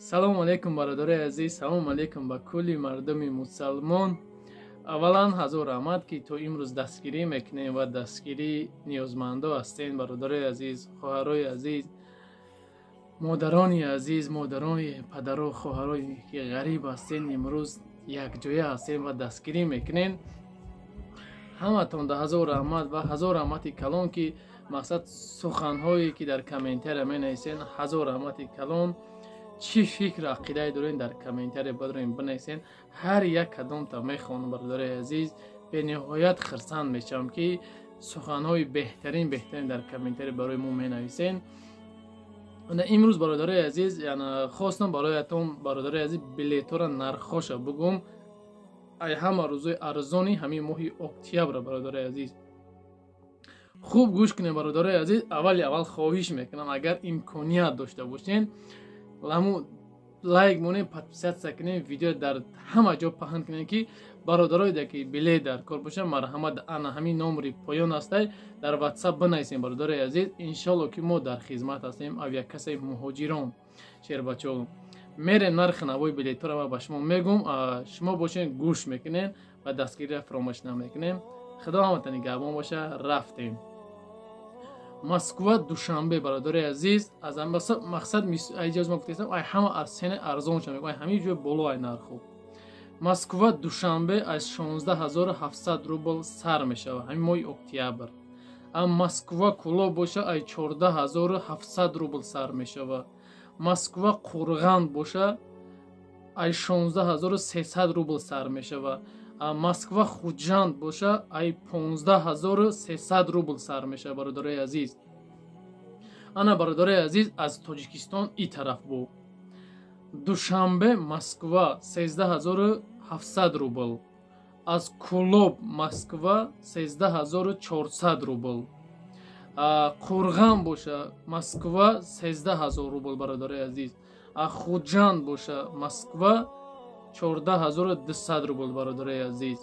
Салому алейкум, бародарои азиз, салому алейкум ба кулли мардуми мусалмон. Аввалан, ҳазор раҳмат, ки то имрӯз дастгирӣ мекунем ва дастгирии ниёзмандо ҳастем. Бародарои азиз, хоҳарои азиз, модарони азиз, модарони, падаро, хоҳарое ки ғариб ҳастен, имрӯз якҷоя ҳастем ва дастгирӣ мекунем. Ҳаматон да ҳазор раҳмат ва ҳазор раҳмати калон, ки мақсад суханҳое ки дар комментария менависен. Ҳазор раҳмати калон. Чӣ фикру ақидае дорем, дар комментария бадорем, бинависен. Ҳар як кадомта мехонам, бародарои азиз. Бениҳоят хирсанд мешавам, ки суханҳои беҳтарин, беҳтарин дар комментария барои мо менависен. Имрӯз, бародарои азиз, хостам бароятон, бародарои азиз, билетҳоро нархҳоша бугум. Ай ҳама рӯзои арзони ҳамин моҳи октябра. Бародарои азиз, хуб гӯш кунем. Бародарои азиз, аввали аввал хоҳиш мекунам, агар имконият дошта бошен, ҳаму лайк монем, подписаться кунем, видео дар ҳама ҷо паҳн кунем, ки бародарое ки билет дар кор бошанд, марҳамат, ана ҳамин номери поён ҳастай, дар Ватсап бинависем. Бародарои азиз, иншолло, ки мо дар хизмат ҳастем, авиакассаи муҳоҷирон. Шербачо, мерем, нархи навои билетҳоро ма ба шумо мегум. Шумо бошен, гӯш мекунем ва дастгириро фаромӯш намекунем. Худо ҳамата нигаҳбон боша. Рафтем. Москва Душанбе, бародари азиз, аз мақсад иҷоз ма гуфтаистам, ай ҳама аз сене арзон ша мегӯм, ай ҳамин ҷои боло ай нарху. Москва Душанбе аз 16 700 рубл сар мешавад ҳамин моҳи октябр. А Москва Кулоб боша, ай 14 700 рубл сар мешавад. Москва Қурған боша, ай 16 300 рубл сар мешавад. Москва Хуҷанд боша, ай 15 300 рубл сар мешавад, бародарои азиз. Ана, бародарои азиз, аз Тоҷикистон и тараф бу Душанбе Москва 13 700 рубл, аз Кулоб Москва 13 400 рубл, Қурған боша, Москва 13 000 рубл, бародарои азиз. Хуҷанд боша, Москва 14 200 рубл, бародарои азиз.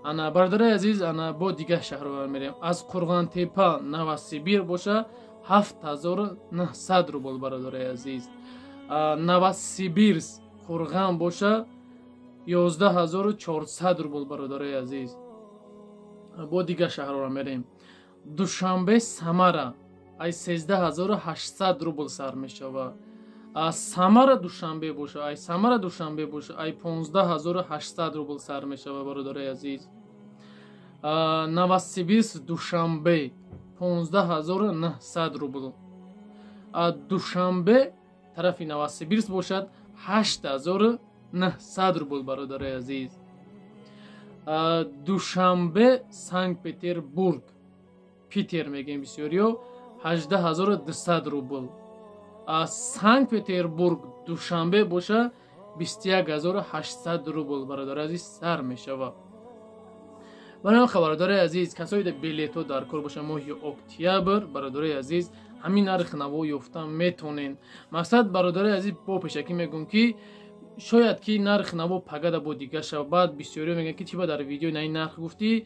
Ана, бародарои азиз, ана бо дигар шаҳрҳо мерем. Аз Қурғонтепа Новосибир боша, 7900 рубл, бародарои азиз. Новосибирск Қурған боша, 11 400 рубл, бародарои азиз. Бо дигар шаҳрҳоро мерем. Душанбе Самара ай 13 800 рубл сар мешавад. Самара Душанбе боша, ай Самара Душанбе боша, ай 15 800 рубл сар мешавад, бародарои азиз. Новосибирск Душанбе 15 900 рубл, Душанбе тарафи Новосибирск бошад, 8900 рубл, бародарои азиз. Душанбе Санкт Петербург, Питер мегӯем бисёриё, 18 200 рубл. Санкт Петербург Душанбе боша, 21 800 рубл, бародари азиз, сар мешавад. Барои бародари азиз, касое билетҳо дар кор боша моҳи октябр, бародари азиз, ҳамин нархи наво ёфта метонен. Мақсад, бародари азиз, бо пешакӣ мегӯм, ки шояд ки нархи наво пагада бо дигар шава. Баъд бисёриё мегӯянд, ки чи ба дар видео на ин нарх гуфтӣ,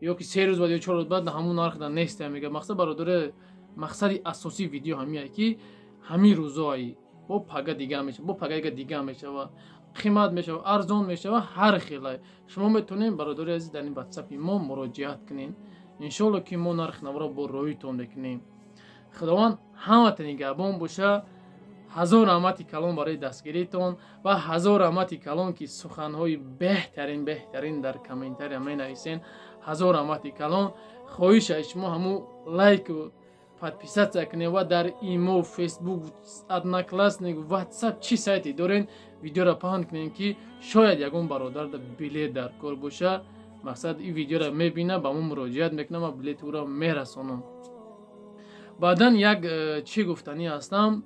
ё ки 3 рӯз баъд ё 4 рӯз баъд ҳамун нарх да нест, мега. Мақсад, бародари, мақсади асосии видео ҳамие, ки ҳамин рӯзои бо пага дига мешава, бо пага дига мешава, қимат мешава, арзон мешава, ҳар хелай. Шумо метавонед, бародари азиз, дар ин Ватсапи мо муроҷиат кунед. Иншоалло, ки мо нархи наворо бо роҳитон мекунем. Худованд ҳамата нигаҳбон боша. Ҳазор раҳмати калон барои дастгиритон ва ҳазор раҳмати калон, ки суханҳои беҳтарин, беҳтарин дар комментария менависен. Ҳазор раҳмати калон. Хоҳиш аз шумо, ҳамун лайку подписаться кунед ва дар Имо, Фейсбук, Одноклассник, Ватсап, чӣ сайте дорен, видеоро паҳн кунем, ки шояд ягон бародар билет дар кор боша. Мақсад, ин видеоро мебина, ба мо муроҷиат мекунам ва билети ӯро мерасонам. Баъдан як чӣ гуфтанӣ ҳастам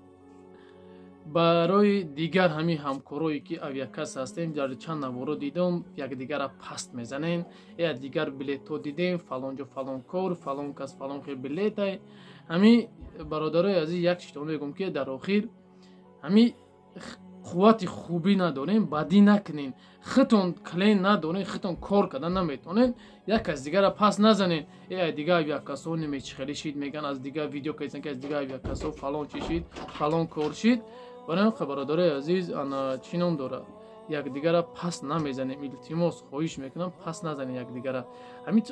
барои дигар ҳамин ҳамкорое, ки авиакасса ҳастем. Дар чанд наворо дидум, якдигарра паст мезанем: «Э, дигар билетҳо дидем, фалонҷо фалон кор, фалон кас фалон хел билетай». Ҳамин, бародарои азиз, як чизтон мегӯм, ки дар охир ҳамин қуввати хубӣ надорем, бадӣ накунем. Худтон клиент надорем, худтон кор карда наметонем, як кас дигара пас назанем: «Э, дигар авиакассо немечи хеле шид», меган, аз дигар видео кайсан, ки аз дигар авиакассо фалон чи шид, фалон кор шид. Барои ҳам, бародарои азиз, ана чӣ ном дорад, якдигара пас намезанем. Илтимос, хоҳиш мекунам, пас назанем якдигара. Ҳамин.